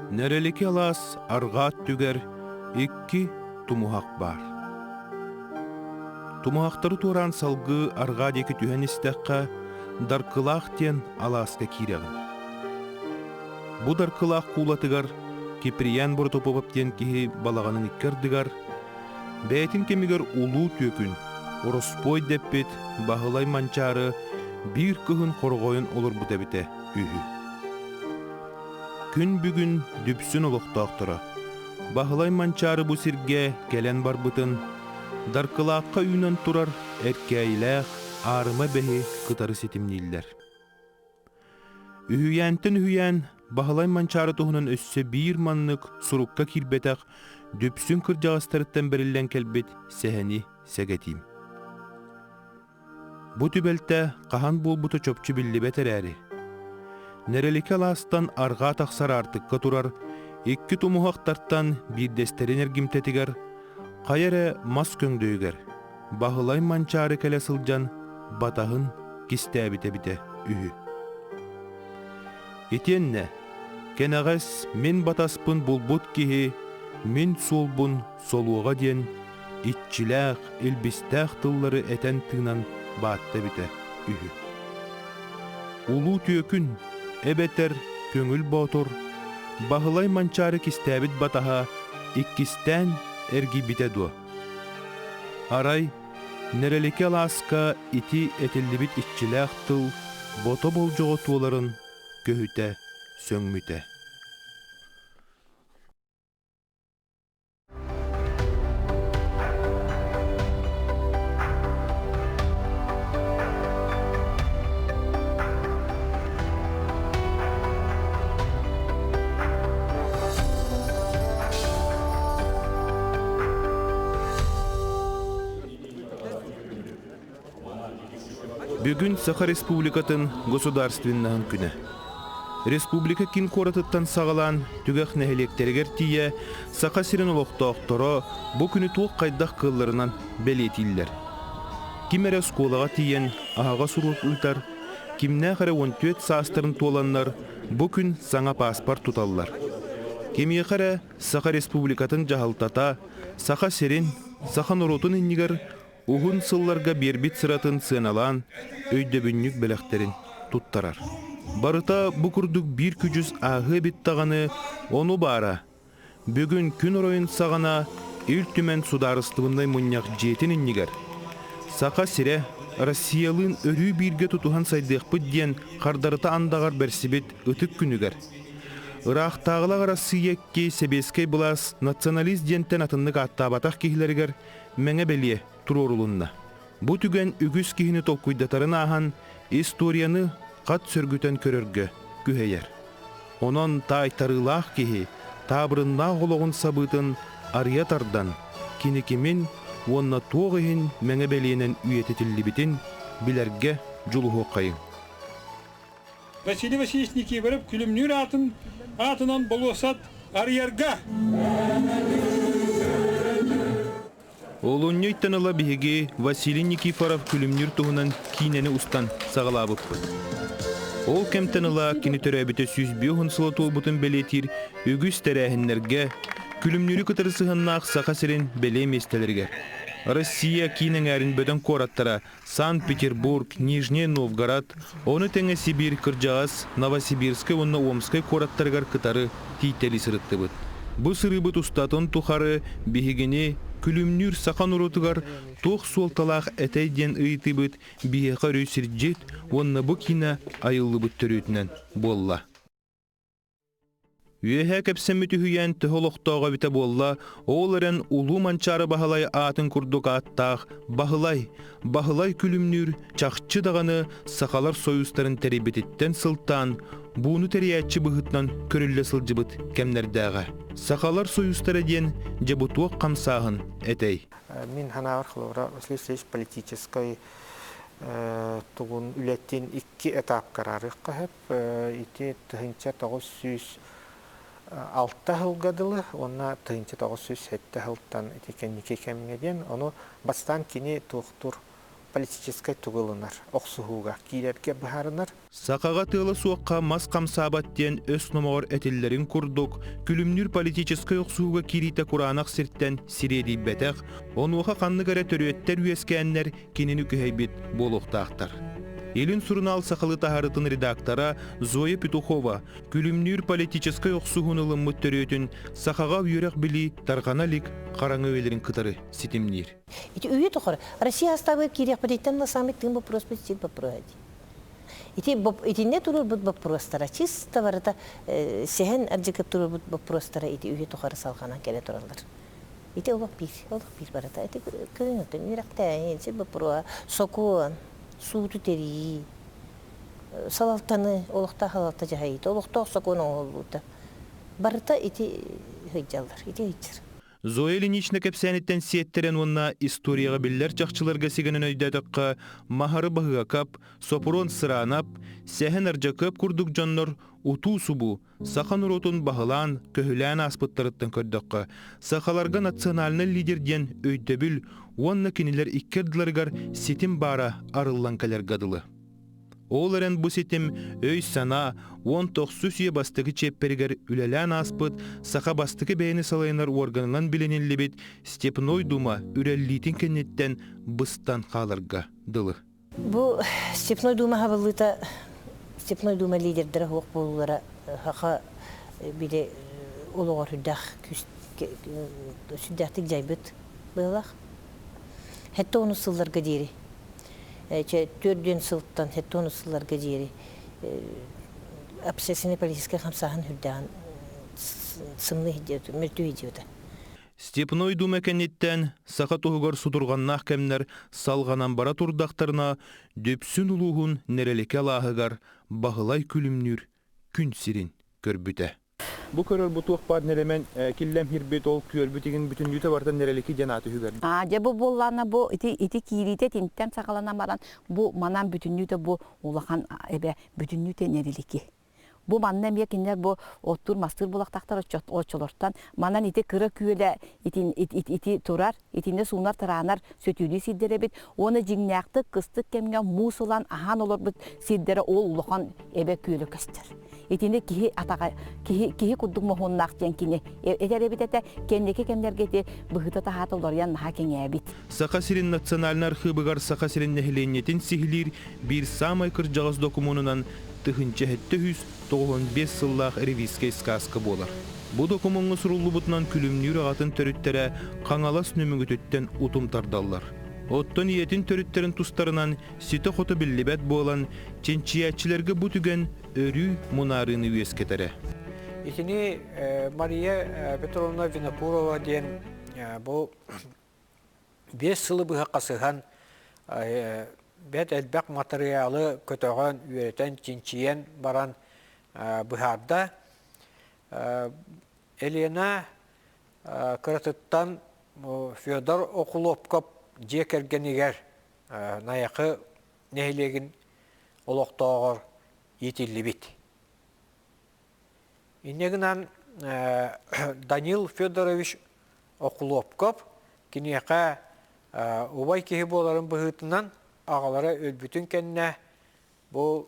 Нэрэлики алаас арҕаа өттүгэр икки тумуһах баар. Тумуһахтары туораан салгыы арҕаа диэки түһэн истэххэ, Даркылаах диэн алааска киирэҕин. Бу Даркылаах куулатыгар Киприян Боротопуоп диэн киһи балаҕанын икки ардыгар бэйэтин кэмигэр улуу түөкүн, ороспуой дэппит Баһылай Манчаары биир кыһын хорҕойон олорбут эбитэ үһү. Күн бүгүн Дүпсүн олохтоохторо Баһылай Манчаары бу сиргэ кэлэн барбытын, Даркылаахха үүнэн турар эркээйилээх аарыма бэһи кытары ситимнииллэр. Үһүйээнтэн үһүйээн Баһылай Манчаары туһунан өссө биир маннык сурукка киирбэтэх Дүпсүн кырдьаҕастарыттан бэриллэн кэлбит сэһэни сэгэтиим. Бу түбэлтэ хаһан буолбута чопчу биллибэт эрээри, Нэрэлики алаастан арҕаа тахсар аартыкка турар икки тумуһахтартан биирдэстэрин эргимтэтигэр хайа эрэ мас көҥдөйүгэр Баһылай Манчаары кэлэ сылдьан батаһын кистээбит эбитэ үһү. Итиэннэ кэнэҕэс мин батаспын булбут киһи мин суолбун солуоҕа диэн иччилээх, илбистээх тыллары этэн-тыынан баатта эбитэ үһү. Улуу түөкүн эбэтэр Көҥүл Боотур Баһылай Манчаары кистээбит батаһа иккистээн эргийбитэ дуо? Арай, Нэрэлики алааска ити этиллибит иччилээх тыл бото болдьоҕо туоларын көһүтэ сөҥмүтэ. Бүгүн Саха Республикатын государственноһын күнэ. Республика киин куоратыттан саҕалаан түгэх нэһилиэктэригэр тиийэ Саха сирин олохтоохторо бу күнү туох хайдах кыалларынан бэлиэтииллэр. Ким эрэ оскуолаҕа тиийэн аһаҕас уруок ыытар, кимнээх эрэ 14 саастарын туоланнар бу күн саҥа пааспар туталлар. Кимиэхэ эрэ Саха Республикатын дьаһалтата Саха сирин, саха норуотун иннигэр уһун сылларга биэрбит сыратын сыаналаан, өйдөбүнньүк бэлэхтэрин туттарар. Барыта бу курдук биир күдьүс ааһыа эбит даҕаны, ону баара, бүгүн күн оройун саҕана Ил Түмэн судаарыстыбаннай мунньах дьиэтин иннигэр Саха сирэ Россиялыын өрүү бииргэ тутуһан сайдыахпыт диэн хардарыта андаҕар бэрсибит ытык күнүгэр Ыраахтааҕылаах Арассыыйа икки сэбиэскэй былаас националист диэнтэн атыннык ааттаабатах киһилэригэр мэҥэ бэлиэ туруорулунна. Бу түгэн үгүс киһини толкуйдатарын ааһан, историяны хат сөргүтэн көрөргө күһэйэр. Онон таайтарыылаах киһи таабырыннаах олоҕун сабыытын арыйа тардан, кини кимин уонна туох иһин мэҥэ бэлиэнэн үйэтитиллибитин билэргэ дьулуһуоххайыҥ. Василий Васильевич Никифоров Күлүмнүүр аатын аатынан болуоссат арыйарга! Олунньуйтан ыла биһиги Василий Никифоров Күлүмнүүр туһунан киинэни устан саҕалаабыппыт. Ол кэмтэн ыла кини төрөөбүтэ 105 сыла туолбутун бэлиэтиир үгүс тэрээһиннэргэ Күлүмнүүрү кытары сыһыаннаах Саха сирин бэлиэ миэстэлэригэр Россия киин эҥээрин бөдөҥ куораттара Санкт-Петербург, Нижний Новгород, ону тэҥэ Сибиир кырдьаҕас Новосибирскай уонна Омскай куораттарыгар кытары тиийтэлии сырыттыбыт. Бу сырыыбыт устатын тухары биһигини Күлүмнүүр саха норуотугар туох суолталаах этэй диэн ыйытыыбыт биһиэхэ өрүү сирдьит уонна бу киинэ айыллыбыт төрүөтүнэн буолла. Үөһээ кэпсэммит үһүйээн төһө олохтооҕо эбитэ буолла, ол эрэн Улуу Манчаары Баһылай аатын курдук ааттаах Баһылай, Баһылай Күлүмнүүр чахчы даҕаны сахалар сойуустарын тэрийбититтэн сылтаан бууну тэрийээччи быһыытынан көрүллэ сылдьыбыт кэмнэрдээҕэ. Сахалар сойуустара диэн дьэ бу туох хамсааһын этэй? Мин санаабар холобура Василий Васильевич политическай тугун үлэтин икки этапка араарыахха сөп. Ити 1906 сылга дылы уонна 1907 сылтан ити кэнники кэмҥэ диэн ону бастаан кини туохтур политическай тугу ылынар, охсуһууга киирэргэ быһаарынар. Сахаҕа тыала суохха мас хамсаабат диэн өс номоҕор этиллэрин курдук, күлүмнүүр политическай охсуһууга киириитэ кураанах сиртэн сириэдийбэтэх, онуоха ханнык эрэ төрүөттэр үөскээннэр кинини күһэйбит буолуохтаахтар. Илин сурунаал сахалыы таһаарытын редактора Зоя Петухова күлүмнүүр политическай охсуһууну ылыммыт төрүөтүн сахаҕа үөрэх-билии тарҕана илик хараҥа үйэлэрин кытары ситимниир. Ити үйэ тухары Россия астабыгар киириэхпититтэн да самый тыын боппуруоспут сир боппуруоһа дии. Ити итиннэ туруорбут боппуруостара чисто барыта сэһэн ардьыкып туруорбут боппуруостара ити үйэ тухары салҕанан кэлэ тураллар. Ити олох биир, олох биир барыта. Ити көрүҥ үөрэхтээһин, сир боппуруоһа, сокуон, сууту тэрийии, салалтаны, олохтоох салалта дьаһайыыта, олохтоох сокуон оҥоһуллуута. Барыта ити сылдьаллар, ити сылдьар. Зоя Ильинична кэпсээниттэн сиэттэрэн уонна историяҕа биллэр чахчыларга сигэнэн өйдөөтөххө, Маһары Баһыакап, Сопрун Сыраанап, Сэһэн Ардьакыап курдук дьоннор утуу-субуу саха норуотун баһылаан, көһүлээн ааспыттарыттан көрдөххө, сахаларга национальнай лидер диэн өйдөбүл уонна кинилэр икки ардыларыгар ситим баара арыллан кэлэргэ дылы. Ол эрэн бу ситим өй-санаа 19 үйэ бастакы чиэппэригэр үлэлээн ааспыт саха бастакы бэйэни салайынар уорганынан билиниллибит Степной Дума үрэллиитин кэнниттэн быстан хааларга дылы. Бу Степной Дума хабыллыыта Степной Дума лидердэрэ суох буолуулара саха били олоҕор сүрдээх сүрдээхтик дьайбыт быһыылаах. Сэттэ онус сылларга диэри Төрдүөн сылтан сэттэ сылларга диэри общественнай политическай хамсааһын үрдээҕин сымныы мөлтүү сылдьыбыта. Степной Дума кэнниттэн саха туһугар сутурҕаннаах кэмнэр салҕанан бара турдахтарына Дүпсүн улууһун Нэрэликэ алааһыгар Баһылай Күлүмнүүр күн сирин көрбүтэ. Бу көрөр бу туох баар нэлэмэн киллэм хирбит ол күөлбүт игин бүтүннүүтэ барытын нэрэлики диэн ааты үһүгэр. Аа дьэ бу буоллаана бу ити ити киириитэ итинтэн саҕаланан баран бу манан бүтүннүүтэ бу улахан эбэ бүтүннүүтэ нэрэлики. Бу манна эмиэ кинилэр бу оттуур мастыыр булахтахтар оччолортон манан ити кыра күөлэ итин ити турар итиннэ суунар тараанар сөтүөлүү сирдэр эбит уонна дьиҥнээхтик кыстык кэмҥэ муус ылан аһаан олорбут сирдэрэ ол улахан эбэ күөлэ көстөр. Итини киһи атаҕа киһи киһи курдук моһуоннаах диэн кини этэр эбит этэ кэнники кэмнэргэ ити быһыыта таһаата уларыйан наһаа кэҥээбит. Саха сирин национальнай архыыбыгар Саха сирин нэһилиэнньэтин сиһилиир биир саамай кырдьаҕас докумуонунан 1795 сыллаах ревизскэй сказка буолар. Бу докумуоҥҥа суруллубутунан Күлүмнүүр аҕатын төрүттэрэ Хаҥалас Нөмүгүтүттэн утум тардаллар. Оттон ийэтин төрүттэрин тустарынан ситэ-хото биллибэт буолан, чинчийээччилэргэ бу түгэн өрүү мунаарыыны үөскэтэрэ. Итини Мария Петровна Винокурова диэн бу 5 сылы быһа хасыһан бэрт элбэх матырыйаалы көтөҕөн, үөрэтэн, чинчийэн баран быһаарда. Елена кыратыттан Федор Окулуопкап дьиэ кэргэнигэр Найахы нэһилиэгин олохтооҕор иитиллибит. Инньэ гынан Данил Федорович Окулуопкап киниэхэ убай киһи буоларын быһыытынан аҕалара өлбүтүн кэннэ бу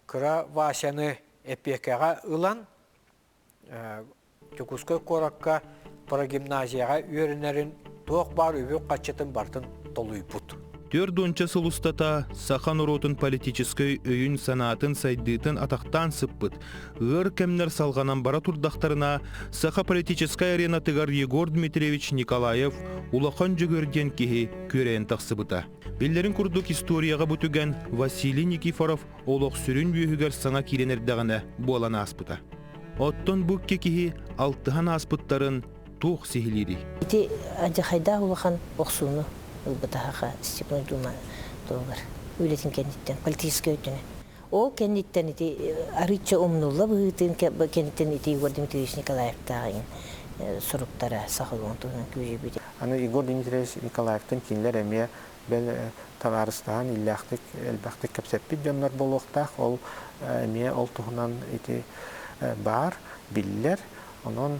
кыра Васяны эпиэкэҕэ ылан Дьокуускай куоракка прогимназияҕа үөрэнэрин туох баар үбүн-харчытын барытын толуйбут. 40 сыл устата саха норуотун политическай өйүн-санаатын сайдыытын атахтаан сыппыт ыар кэмнэр салҕанан бара турдахтарына, саха политическай аренатыгар Егор Дмитриевич Николаев улахан Дьөгүөр диэн киһи күөрэйэн тахсыбыта. Биллэрин курдук историяҕа бу түгэн Василий Никифоров олох сүрүн үөһүгэр саҥа киирэн эрдэҕинэ буолан ааспыта. Оттон бу икки киһи алтыһан ааспыттарын туох сиһилиирий? Ити алдьархайдаах улахан охсууну ылбыта Саха Степной Дума туһугар үлэтин кэнниттэн, политическай өттүнэн. Ол кэнниттэн ити арыычча умнулла быһыытын кэнниттэн ити Егор Дмитриевич Николаевтаах суруктара саха олоҕун туһунан күүһүйбүт. Аны Егор Дмитриевич Николаевтан кинилэр эмиэ бэл табаарыстаһан иллээхтик элбэхтик кэпсэппит дьоннор буолуохтаах. Ол эмиэ ол туһунан ити баар, биллэр. Онон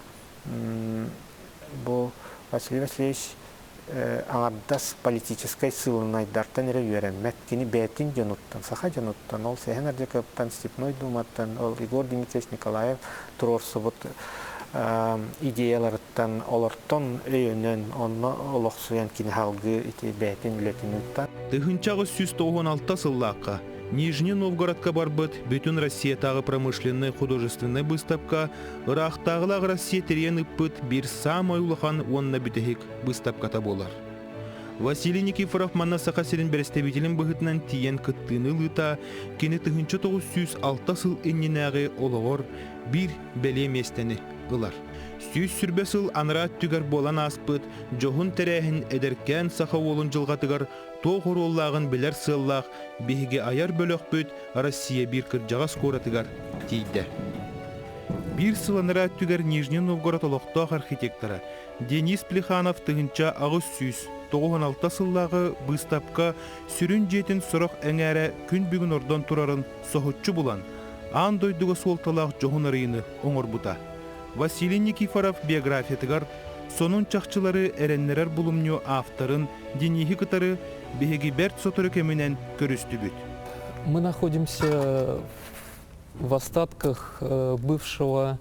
бу Василий Васильевич Аҥардас политическай сыылынайдартан эрэ үөрэммэт. Кини бэйэтин дьонуттан, саха дьонуттан, ол Сэһэн Ардьакыаптан, Степной Думаттан, ол Егор Дмитриевич Николаев туруорсубут идеяларыттан, олортон өйөнөн, онно олохсуйан кини салгыы ити бэйэтин үлэтин ыытта. 1896 сыллаахха Нижний Новгородка барбыт Бүтүн Россиятааҕы промышленнай художественнай быыстапка ыраахтааҕылаах Россия тэрийэн ыппыт биир саамай улахан уонна бүтэһик быыстапката буолар. Василий Никифоров манна Саха сирин бэрэстэбиитэлин быһыытынан тиийэн кыттыыны ылыыта кини 1906 сыл иннинээҕи олоҕор биир бэлиэ миэстэни ылар. 120 сыл анараа өттүгэр буолан ааспыт дьоһун тэрээһин эдэркээн саха уолун дьылҕатыгар туох оруоллааҕын билэр сыаллаах биһиги айар бөлөхпүт Россия биир кырдьаҕас куоратыгар тиийдэ. Биир сыл анараа өттүгэр Нижний Новгород олохтоох архитектора Денис Плеханов 1896 сыллааҕы быыстапка сүрүн дьиэтин сорох эҥээрэ күн бүгүн ордон турарын соһуччу булан, аан дойдуга суолталаах дьоһун арыйыыны оҥорбута. Василий Никифоров биографиятыгар сонун чахчылары эрэннэрэр булумньу авторын Дениһи кытары биһиги бэрт сотору кэминэн көрүстүбүт. Мы находимся в остатках бывшего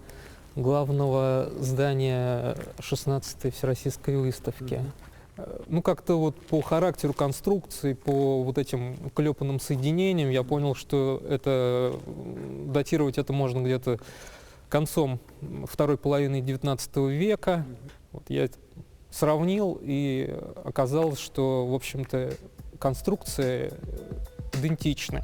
главного здания 16-й Всероссийской выставки. Ну, как-то вот по характеру конструкции, по вот этим клепанным соединениям я понял, что это датировать это можно где-то концом второй половины XIX века. Вот я сравнил, и оказалось, что, в общем-то, конструкция идентична.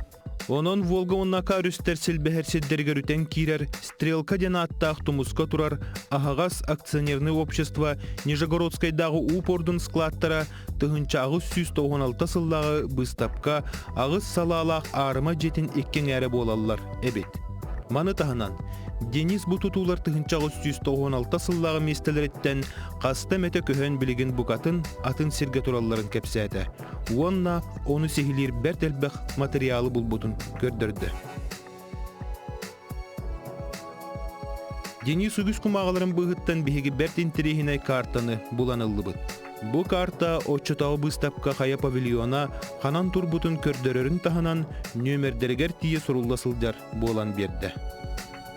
Онон Волга уонна Ака өрүстэр силбэһэр сирдэригэр үтэн киирэр Стрелка диэн ааттаах тумуска турар аһаҕас акционернай общество Нижегородскайдааҕы уу пордун складтара 1896 сыллааҕы быыстапка аҕыс салаалаах аарыма дьиэтин икки эҥээрэ буолаллар эбит. Маны таһынан, Денис бу тутуулар 1896 сыллааҕы миэстэлэриттэн хаста эмэтэ көһөн билигин букатын атын сиргэ туралларын кэпсээтэ уонна ону сиһилиир бэрт элбэх матырыйаалы булбутун көрдөрдө. Денис үгүс кумааҕыларын быыһыттан биһиги бэрт интэриэһинэй картаны булан ыллыбыт. Бу карта оччотооҕу быыстапка хайа павильона ханан турбутун көрдөрөрүн таһынан нүөмэрдэригэр тиийэ сурулла сылдьар буолан биэрдэ.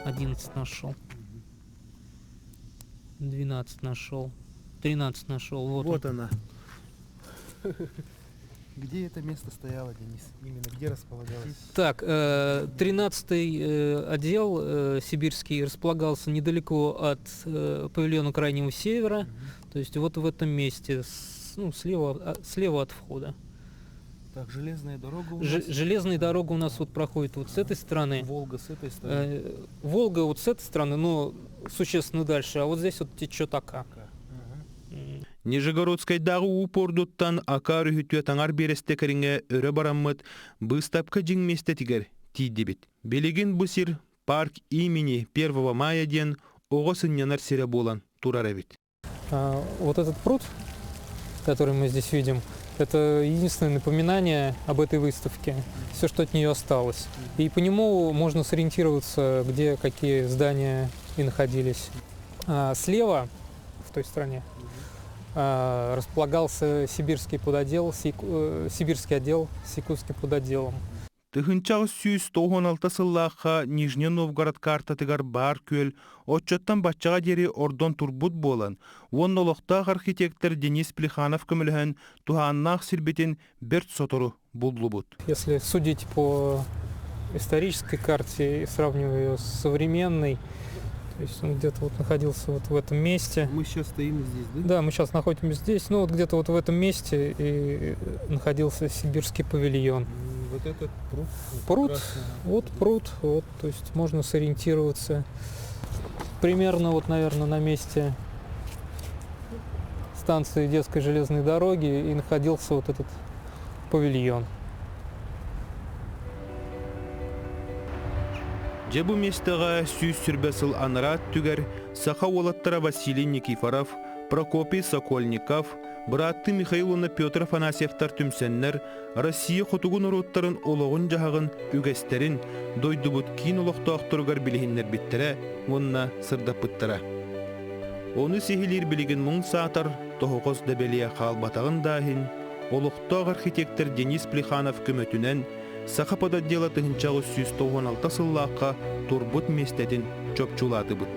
11 нашел. 12 нашел. 13 нашел. Вот, вот она. Где это место стояло, Денис? Именно где располагалось? Так, 13-й отдел сибирский располагался недалеко от павильона Крайнего Севера, то есть вот в этом месте, ну, слева, слева от входа. Так, железная дорога у нас? Железная дорога у нас вот проходит вот с этой стороны. Волга с этой стороны? Волга вот с этой стороны, но существенно дальше, а вот здесь вот течет Ока. Нижегородскайдааҕы уу пордуттан Ака өрүһүтүө таҥар биэрэстэ кэриҥэ өрө бараммыт быыстапка дьиҥ миэстэтигэр тиийдибит. Билигин бу сир парк имени 1 мая диэн оҕо сынньанар сирэ буолан турар эбит. Вот этот пруд, который мы здесь видим, это единственное напоминание об этой выставке, все, что от нее осталось. И по нему можно сориентироваться, где какие здания и находились. А слева, в той стороне, располагался сибирский подотдел, сибирский отдел с якутским подотделом. 1896 сыллаахха Нижний Новгород картатыгар баар күөл оччоттон баччаҕа диэри ордон турбут буолан, уонна олохтоох архитектор Денис Плеханов көмөлөһөн туһааннаах сирбитин бэрт сотору буллубут. Если судить по исторической карте и сравнивая ее с современной, то есть он где-то вот находился вот в этом месте. Мы сейчас стоим здесь, да? Да, мы сейчас находимся здесь. Ну вот где-то вот в этом месте и находился сибирский павильон. Вот этот пруд? Пруд, вот пруд, вот, то есть можно сориентироваться. Примерно вот, наверное, на месте станции детской железной дороги и находился вот этот павильон. Дьэ бу миэстэҕэ 120 сыл анараа өттүгэр саха уолаттара Василий Никифоров, Прокопий Сокольников, бырааттыы Михаил уонна Петр Афанасьевтар түмсэннэр Россия хотугу норуоттарын олоҕун-дьаһаҕын, үгэстэрин дойдубут киин олохтоохторугар билиһиннэрбиттэрэ уонна сырдаппыттара. Ону сиһилиир билигин муҥ саатар тоһоҕос да бэлиэ хаалбатаҕын да иһин, олохтоох архитектор Денис Плеханов көмөтүнэн Саха подотдела 1896 сыллаахха турбут миэстэтин чопчулаатыбыт.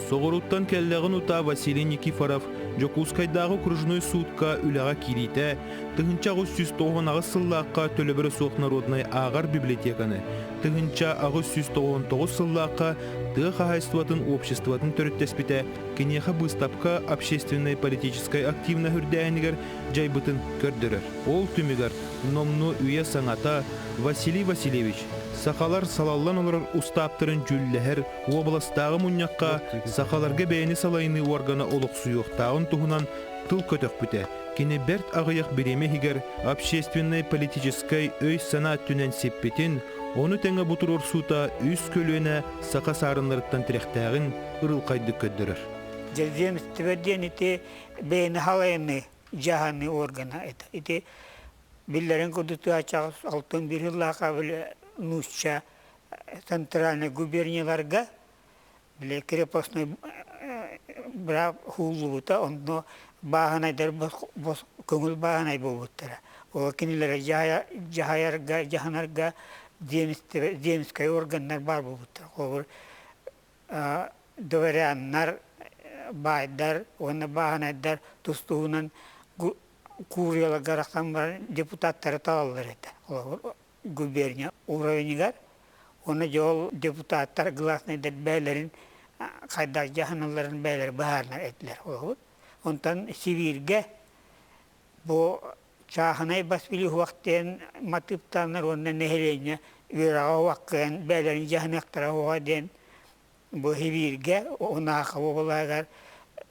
Соҕурууттан кэллэҕин утаа Василий Никифоров Дьокуускайдааҕы окружной суутка үлэҕэ киириитэ 1898 сыллаахха төлөбүрэ суох народнай ааҕар библиотеканы, 1899 сыллаахха тыа хаһаайыстыбатын обществотын төрүттэспитэ киниэхэ быыстапка общественнай политическай активность үрдээһинигэр дьайбытын көрдөрөр. Ол түмүгэр номнуо үйэ саҥата Василий Васильевич сахалар салаллан олорор устааптарын дьүүллэһэр уобаластааҕы мунньахха сахаларга бэйэни салайыныы уоргана олохсуйуохтааҕын туһунан тыл көтөхпүтэ. Кини бэрт аҕыйах бириэмэ иһигэр общественнай-политическай өй-санаа өттүнэн сиппитин, ону тэҥэ бу туруорсуута үс көлүөнэ саха саарыннарыттан тирэхтээҕин ырылхайдык көрдөрөр. Земство диэн ити бэйэни халайыныы дьаһаныы органа это. Ити биллэрин курдук тыачаҕас алтын бир сыллаахха били нуучча центральный губернияларга били крепостной быраап уһууллубута, онно бааһынайдар көҥүл бааһынай буолбуттара. Ол кинилэри дьаһайарга, дьаһанарга земскэй органнар баар буолбуттар. Холобур, дворяннар, баайдар уонна бааһынайдар тус-туһунан курияларга арахсан баран депутаттары талаллар этэ. Холобур, губерния уровенигар уонна дьэ ол депутаттар гласныйдар бэйэлэрин хайдах дьаһаналларын бэйэлэрэ быһаарынар этилэр. Холобур, онтон Сибииргэ бу чааһынай бас билии уһуох диэн матыыптааннар уонна нэһилиэнньэ үөрэҕэ уһуох кыайан бэйэлэрин дьаһаныахтара уһуоҕа диэн бу Сибииргэ Унаахы уобалаһыгар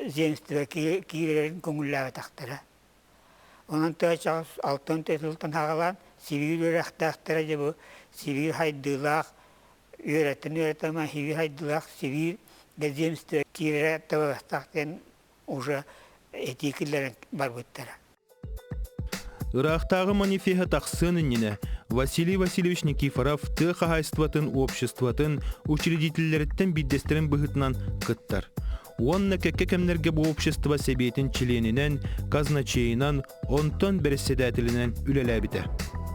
земство киирэрин көҥүллээбэтэхтэрэ. Онон тыа алтан сылтан саҕалаан Сибиир үөрэхтээхтэрэ дьэ бу Сибиир хайдыылаах үөрэттэн үөрэтэн Сибиир хайдыылаах Сибиир земство киирэрэ табыгастаах диэн уже этии киллэрэн барбыттара. Ыраахтааҕы манифеһа тахсыан иннинэ Василий Васильевич Никифоров тыа хаһаайыстыбатын обществотын учредителлэриттэн биирдэстэрин быһыытынан кыттар. Уонна кэккэ кэмнэргэ бу общество сэбиэтин чилиэнинэн, казначейынан, онтон бэрэссэдээтэлинэн үлэлээбитэ.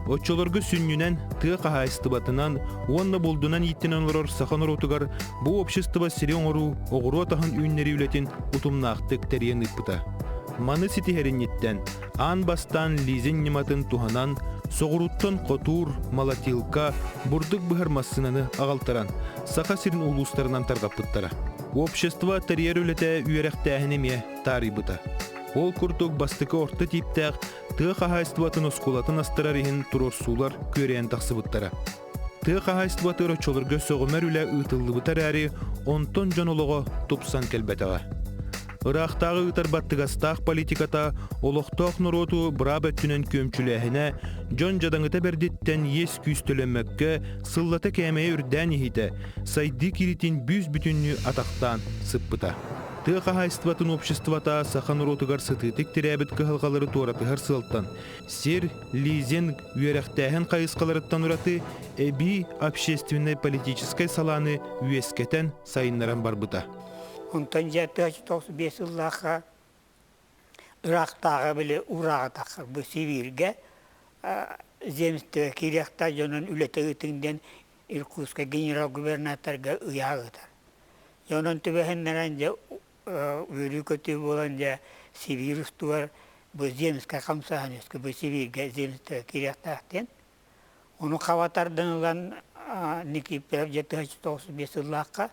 Оччолорго сүнньүнэн тыа хаһаайыстыбатынан уонна булдунан ииттинэн олорор саха норуотугар бу общество сири оҥоруу, оҕуруот аһын үүннэрии үлэтин утумнаахтык тэрийэн ыыппыта. Маны ситиһэринниттэн аан бастаан лизинг ньыматын туһанан соҕурууттан хотуур, молотилка, бурдук быһар массыынаны аҕалтаран Саха сирин улуустарынан тарҕаппыттара. Общество тэрийэр үлэтэ үөрэхтээһини эмиэ таарыйбыта. Ол курдук бастакы орто тииптээх тыа хаһаайыстыбатын оскуолатын астарар иһин туруорсуулар күөрэйэн тахсыбыттара. Тыа хаһаайыстыбатыгар оччолорго сөҕүмэр үлэ ыытыллыбыта эрээри, онтон дьон олоҕо тупсан кэлбэтэҕэ. Ыраахтааҕы ыытар баттыгастаах политиката олохтоох норуоту быраап өттүнэн күөмчүлээһинэ, дьон дьадаҥыта бэрдиттэн иэс-күүс төлөммөккө, сыллата кээмэйэ үрдээн иһиитэ, сайдыы кииритин бүүс-бүтүннүү атахтаан сыппыта. Тыа хаһаайыстыбатын обществота саха норуотугар сытыытык тирээбит кыһалҕалары туоратыһар сыалтан сир, лизинг, үөрэхтээһин хайысхаларыттан ураты эбии общественнай-политическай салааны үөскэтэн сайыннаран барбыта. Онтон дьэ 1995 сыллаахха ыраахтааҕы били урааҕы тахсар бу Сибииргэ земство киириэхтээх дьонун үлэтэ ыытыҥ диэн Иркутскай генерал-губернаторга ыйаах ыытар. Дьэ онон түбэһиннэрэн дьэ үөрүү-көтүү буолан дьэ Сибиир устугар бу земскэй хамсааһын үөскүүр бу Сибииргэ земство киириэхтээх диэн. Ону хаба тардан ылан Никифоров дьэ 1995 сыллаахха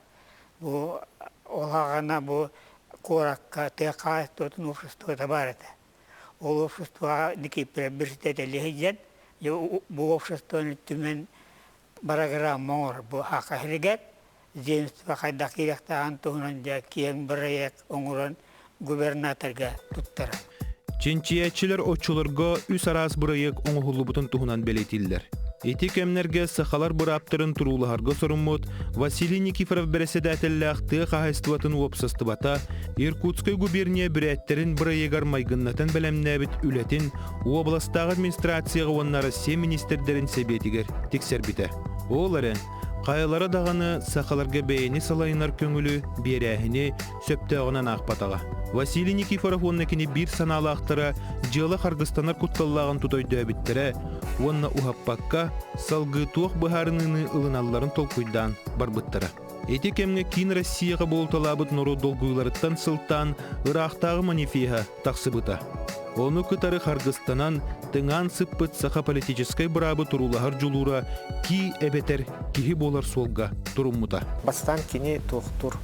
бу ол аҕана бу куоракка тыа хаһаайыстыбатын обществота баар этэ. Ол обществоҕа Никифоров председателэ сылдьан бу обществоны түмэн бырагыраамма оҥорор бу Саха сиригэр земство хайдах киириэхтээҕин туһунан дьэ киэҥ бырайыак оҥорон губернаторга туттарар. Чинчийээччилэр оччолорго үс араас бырайыак оҥоһуллубутун туһунан бэлиэтииллэр. Ити кэмнэргэ сахалар бырааптарын туруулаһарга соруммут Василий Никифоров бэрэссэдээтэллээх тыа хаһаайыстыбатын уопсастыбата Иркутскай губерния бүрээттэрин бырайыагар майгыннатан бэлэмнээбит үлэтин уобаластааҕы администрацияҕа уонна Россия министрдэрин сэбиэтигэр тиксэрбитэ. Ол эрэн, хайалара даҕаны сахаларга бэйэни салайынар көҥүлү биэрээһини сөптөөҕүнэн аахпатаҕа. Василий Никифоров уонна кини биир санаалаахтара дьыала харгыстанар кутталлааҕын тута өйдөөбүттэрэ уонна уһаппакка салгыы туох быһаарыныыны ылыналларын толкуйдаан барбыттара. Ити кэмҥэ киин Россияҕа буолуталаабыт норуот долгуйууларыттан сылтаан ыраахтааҕы манифеһа тахсыбыта. Ону кытары харгыстанан, тыҥаан сыппыт саха политическай быраабы туруулаһар дьулуура кии эбэтэр киһи буолар суолга туруммута. Бастаан кини туохтуур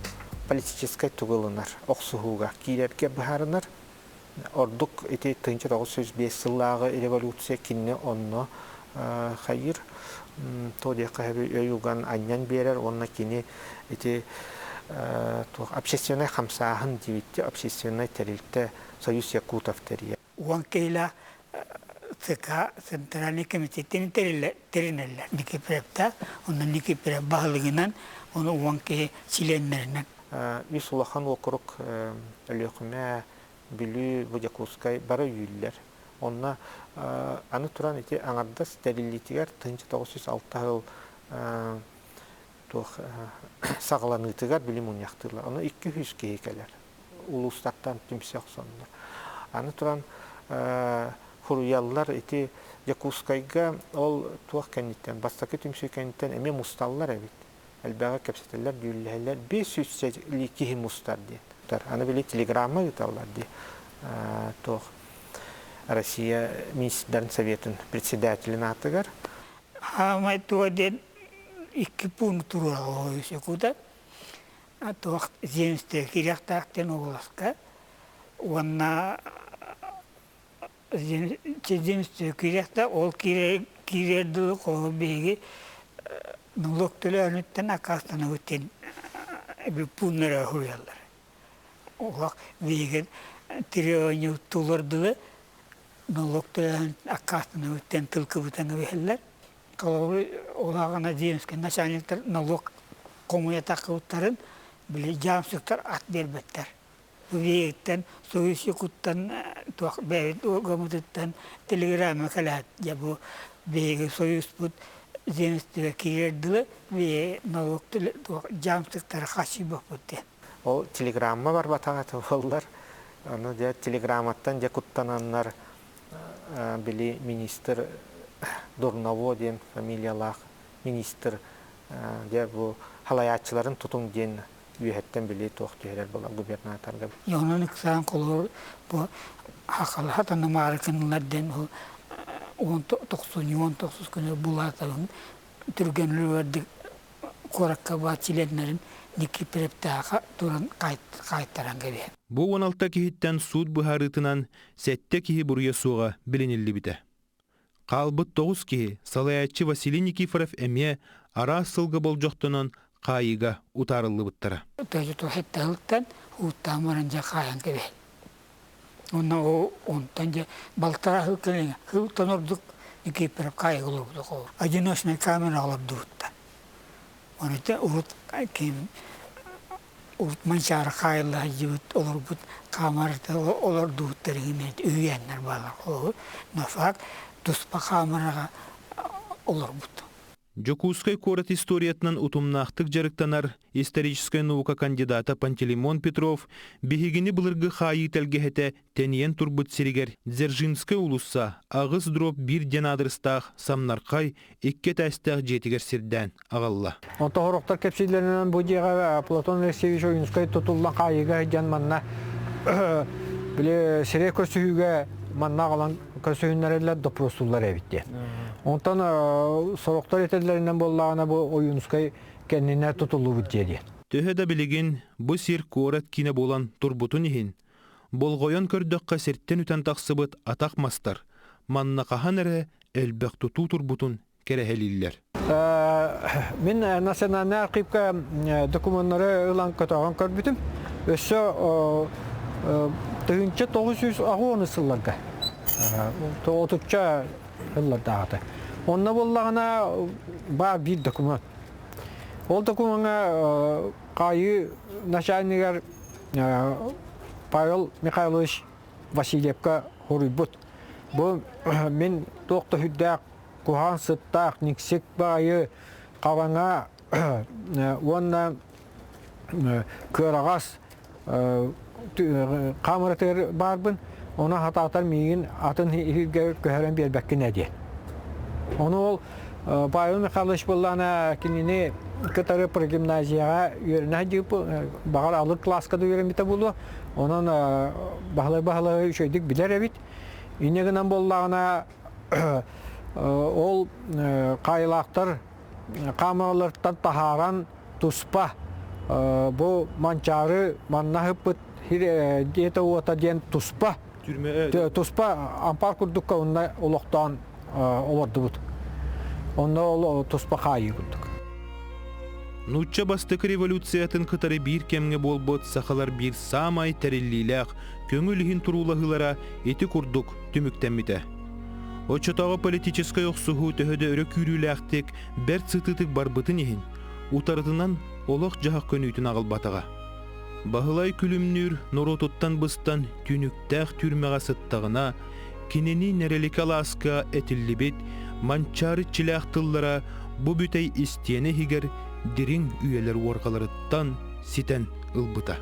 политическай тугу ылынар, охсуһууга киирэргэ быһаарынар. Ордук ити 1905 сыллааҕы революция кинини онно хайыыр то диэххэ өй уган анньан биэрэр уонна кини ити туох общественнай хамсааһын диэбитти общественнай тэрилтэ Союз Якутов тэрийэр. Уон киһилээх ЦК Центральный комитеттин тэринэллэр. Никипрепта, онно Никипреп баһылыгынан, ону уон киһи чилиэннэринэн. Үс улахан уокурук Өлүөхүмэ, Бүлүү, бу Дьокуускай бары үүллэр. Онно аны туран ити аҥардас тэриллиитигэр 1906 сыл туох саҕаланыытыгар билим мунньахтыыллар. Ону 200 киһи кэлэр. Улуустартан түмсэ охсоннор. Аны туран хуруйаллар ити Дьокуускайга ол туох кэнниттэн, бастакы түмсүү кэнниттэн эмиэ мусталлар эбит. Элбэҕи кэпсэтэллэр, дьүүллэһэллэр. 500 киһи мустар диэн. Аны били телеграмма ыыталлар дии. Туох Россия министрдарын советын председателин аатыгар. Хаамай туо диэн икки пуун туруораллар Якута. Туох земстве кириэхтээх диэн уоласка уонна земстве кириэхтээх ол киирэр дылы холу биһиги налог төлөөнүттэн аккаастанабыт диэн пууннара суруйаллар. Олох биһиги требование тулар дылы налог төлөөн аккаастанабыт диэн тыл кыбытан кэбиһэллэр. Холобур, улаҕана земскэй начальниктар налог хомуйа таххыбыттарын били дьаамсыктар ат биэрбэттэр. Бу биһигиттэн Союз Якуттан туох бэйэбит органмытыттан телеграмма кэлээт дьэ бу биһиги союзпут земствоҕа киирэр дылы биһиги налог туох дьаамсыктары хачыйбаппыт диэн. Ол телеграмма барбатах этэ буоллар, ону дьэ телеграмматтан дьэ куттананнар били министр Дурново диэн фамилиялаах министр дьэ бу халайааччыларын тутуҥ диэн үөһэттэн били туох түһэрэр була губернаторга. Онон ыксаан холобур бу хахалаха танымаары кынылар диэн ол уон тохсунньу уон тохсус күнү булааталын түргэн үлүгэрдик куоракка баар чилиэннэрин Никипирептээхэ туран хаайтаран кэбиһэр. Бу 16 киһиттэн суут быһаарыытынан сэттэ киһи буруйа суоҕа билиниллибитэ. Хаалбыт тоҕус киһи салайааччы Василий Никифоров эмиэ араас сылга болдьохтонон хаайыыга утаарыллыбыттара. Төһөттөн ууттаан баран дьэ хаайан кэбиһэр. Уонна онтон дьэ балтараа сыл кэлин сылтан ордук Никифоров хаайыга олорбута Одиночнай камера олордубуттар. Оны урут ким урут Манчаары хаайылла сылдьыбыт олорбут хаамарата олордубуттар үһүйээннэр бааллар. Ол нафак туспа хаамараҕа олорбут. Дьокуускай куорат историятынан утумнаахтык дьарыктанар историческай наука кандидата Пантелеймон Петров биһигини былыргы хаайыы тэлгэһэтэ тэнийэн турбут сиригэр Дзержинскэй уулусса аҕыс дроп биир диэн аадырыстаах самнархай икки этээстээх дьиэтигэр сирдээн аҕалла. Онто сорохтор кэпсииллэринэн бу дьиэҕэ Платон Алексеевич Ойуунскай тутуллан хаайыыга сылдьан манна били сирэй көрсүһүүгэ манна аҕалан көрсүһүннэрэллэр доппуруостууллар эбит диэн. Онтон сорохтор этэллэринэн буоллаҕына бу Ойуунскай кэннинэ тутуллубут дьиэ диэн. Төһө да билигин бу сир куорат киинэ буолан турбутун иһин, болҕойон көрдөххө сиртэн үтэн тахсыбыт атах мастар манна хаһан эрэ элбэх тутуу турбутун кэрэһэлииллэр. Мин национальнай архивка докумуоннары ылан көтөҕөн көрбүтүм. Өссө 1980 сылларга отучча сыллардааҕыта. Онно буоллаҕына баар биир докумуон. Ол докумуоҥҥа хаайыы начальнигар Павел Михайлович Васильевка хоруйбут. Бу мин туох да сүрдээх куһаҕан сыттаах никсик баайы хараҥа уонна кыараҕас. Хаамыратыгар баарбын, ону хатаатар миигин атын иһиргэ көһөрөн биэрбэккин ээ диэн. Ону ол Павел Михайлович буоллаҕына кинини кытары прогимназияҕа үөрэнэ сылдьыбыт, баҕар алын кылааска да үөрэммитэ буолуо. Онон Баһылай Баһылайы үчүгэйдик билэр эбит. Инньэ гынан буоллаҕына ол хаайылаахтар хаамыраларыттан таһааран туспа бу Манчаары манна ыһыппыт диэтэ-уота диэн туспа туспа ампаар курдукка онно олохтоон олордубут. Онно ол туспа хаайыы курдук. Нуучча бастакы революциятын кытары биир кэмҥэ буолбут сахалар биир саамай тэриллиилээх, көҥүл иһин туруулаһыылара ити курдук түмүктэммитэ. Оччотооҕу политическай охсуһуу төһө да өрө күүрүүлээхтик, бэрт сытыытык барбытын иһин, утарытынан олох-дьаһах көнүүтүн аҕалбатаҕа. Баһылай Күлүмнүүр норуотуттан быстан түүнүктээх түүрмэҕэ сыттаҕына, кинини Нэрэликэ алааска этиллибит манчаары иччилээх тыллара бу бүтэй истиэнэ иһигэр дириҥ үйэлэр уорҕаларыттан ситэн ылбыта.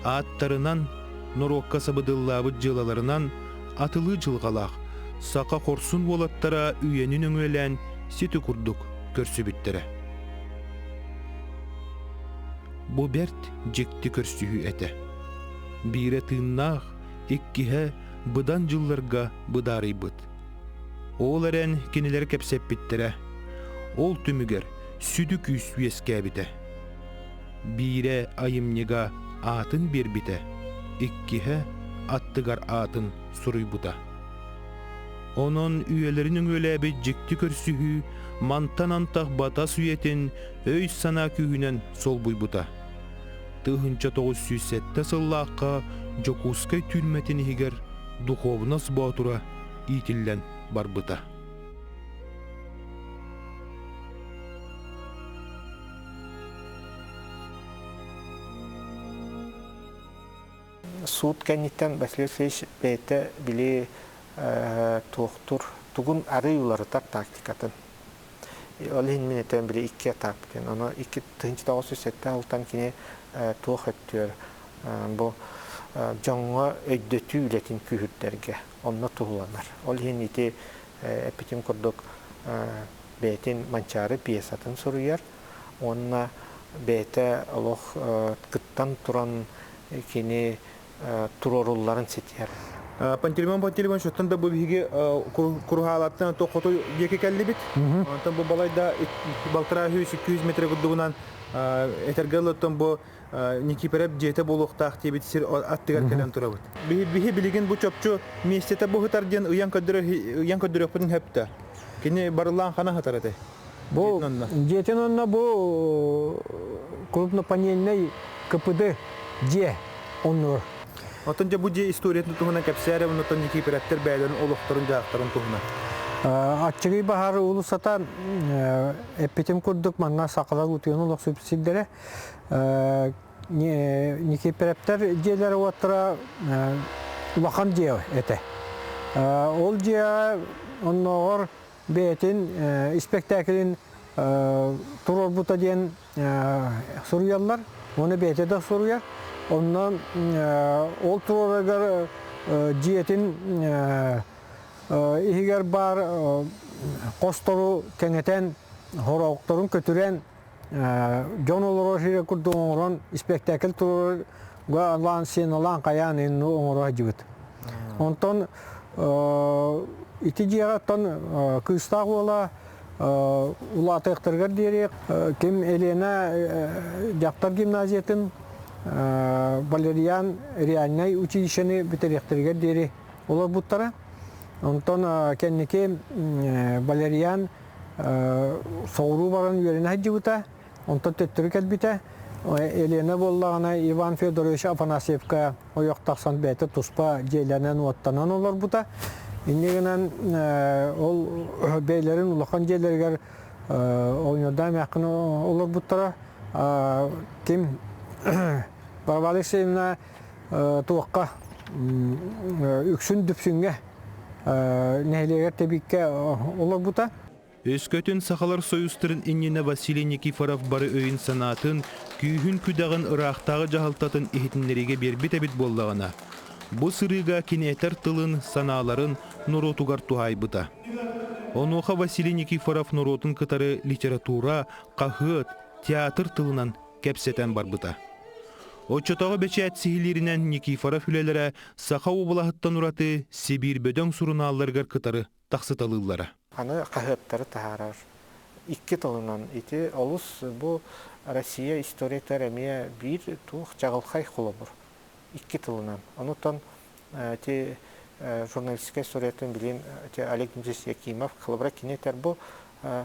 Ааттарынан, норуокка сабыдыллаабыт дьыалаларынан атылыы дьылҕалаах саха хорсун уолаттара үйэни нөҥүөлээн сити курдук көрсүбүттэрэ. Бу бэрт дьикти көрсүһүү этэ. Биирэ тыыннаах, иккиһэ быдан дьылларга быдаарыйбыт. Ол эрэн кинилэр кэпсэппиттэрэ. Ол түмүгэр сүдү күүс үөскээбитэ. Биирэ айымньыга аатын биэрбитэ, иккиһэ аттыгар аатын суруйбута. Онон үйэлэрин өҥүөлээбит дьикти көрсүһүү мантан антах батас үйэтин өй-санаа күүһүнэн солбуйбута. 1907 сыллаахха Дьокуускай түүрмэтин иһигэр духовнас боотура иитиллэн барбыта. Суут кэнниттэн Василий Васильевич бэйэтэ били туохтур тугун арый уларытар тактикатын. Ол иһин мин этэн били икки этап диэн. Ону 2907 сылтан кини туох өттүөр бу дьоҥҥо өйдөтүү үлэтин күүһүрдэргэ онно туһуланар. Ол иһин ити эппитим курдук бэйэтин Манчаары пьесатын суруйар уонна бэйэтэ олох кыттан туран кини туруорулларын ситиһэр. Пантелеймон Пантелеймонович, оттон да бу биһиги куруһаалаттан хоту диэки кэллибит. Онтон бу балайда балтараа үс 200 метр курдугунан этэргэ ылыттан бу Никипереп дьиэтэ буолуохтаах диэбит сир аттыгар кэлэн турабыт. Биһи билигин бу чопчу миэстэтэ бу сытар диэн ыйан көрдөрөр ыйан көрдөрүөхпүтүн сөптө. Кини барыллаан хана сытар этэй? Бу дьиэтин онно бу крупнопанельнай КПД дьиэ оннугар. Оттон дьэ бу дьиэ историятын туһунан кэпсээрэ оннуттан Никиперэптэр бэйэлэрин олохторун-дьаһахтарын туһунан. Аччыгый Баһаар уулуссата эппитим курдук манна сахалар утуйан олохсуйбут сирдэрэ. Никиперэптэр дьиэлэрэ уоттара улахан дьиэ этэ. Ол дьиэҕэ оннооҕор бэйэтин испэктээкилин туруорбута диэн суруйаллар. Уонна бэйэтэ да суруйар. Онно ол туруорарыгар дьиэтин иһигэр баар хостору кэҥэтэн, хороохторун көтүрэн, дьон олорор сирэ курдук оҥорон испэктээкил туруорарга алаан сценалаан хайаан инну оҥоро сылдьыбыт. Онтон ити дьиэҕэ оттон кыыстаах уола улаатыахтарыгар диэри ким Елена дьахтар гимназиятын Валериан реальнай училищены бүтэриэхтэригэр диэри олорбуттара. Онтон кэнники Валериан соҕуруу баран үөрэнэ сылдьыбыта, онтон төттөрү кэлбитэ. Елена буоллаҕына Иван Федорович Афанасьевка ойох тахсан бэйэтэ туспа дьиэлэнэн-уоттанан олорбута. Инньэ гынан ол бэйэлэрин улахан дьиэлэригэр оҕонньордоох эмээххин олорбуттара. Ким Варвара Алексеевна туохха үксүн Дүпсүҥҥэ нэһилиэгэр Тэбииккэ олорбута. Өскөтүн Сахалар Союзтарын иннинэ Василий Никифоров бары өйүн-санаатын, күүһүн-күдэҕин ыраахтааҕы дьаһалтатын иһитиннэриигэ биэрбит эбит буоллаҕына, бу сырыыга кини этэр тылын, санааларын норуотугар туһаайбыта. Онуоха Василий Никифоров норуотун кытары литература, хаһыат, театр тылынан кэпсэтэн барбыта. Оччотооҕу бэчээт сиһилииринэн Никифоров үлэлэрэ Саха уобалаһыттан ураты Сибиир бөдөҥ сурунаалларыгар кытары тахсыталыыллара. Аны хаһыаттары таһаарар икки тылынан ити олус бу Россия историятыгар эмиэ биир туох чаҕылхай холобур икки тылынан. Онутан ити журналистика историятын билин ити Олег Дмитриевич Якимов холобура кини этэр бу